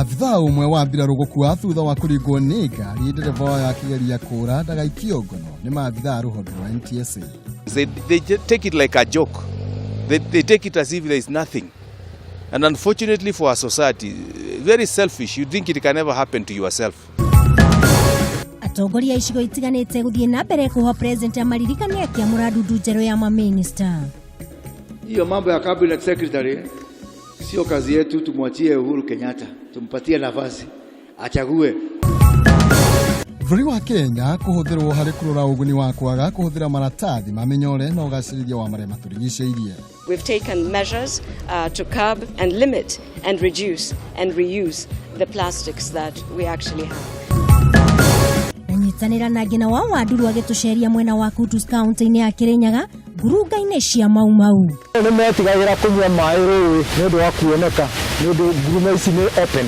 Abithaa ũmwe wa mbirarũ gũkua thutha wa kũringwo nĩ ngari ndereba wayo akĩgeria kũra ndagaikio ngono nĩ maabithaa a rũhonge rwa NTSA. They take it like a joke. They take it as if there is nothing. And unfortunately for our society, very selfish. You think it can never happen to yourself. Atongoria a icigo itiganĩte gũthiĩ na mbere kũhoa president amaririkane akĩamũra ndundu njerũ ya mamĩnĩsta. Hiyo mambo ya cabinet secretary sio kazi yetu, tumwachie Uhuru Kenyatta, tumpatie nafasi achague. Bũrũri wa Kenya kũhũthĩrwo harĩ kũrora ũguni wa kwaga kũhũthĩra maratathi ma mĩnyore na ũgacĩrithia wa marĩa matũrigicĩirie. We've taken measures to curb and limit and reduce and reuse the plastics that we actually have. Na nyitanĩra na Ngina wa Wanduru agĩtũceria mwena wa Kutus kaunti-inĩ ya Kĩrĩnyaga ngurunga-inĩ cia Mau Mau. Nĩ metigagĩra kũnyua maĩ rũĩ nĩ ũndũ wa kuoneka, nĩ ũndũ ngurumo ici nĩ open.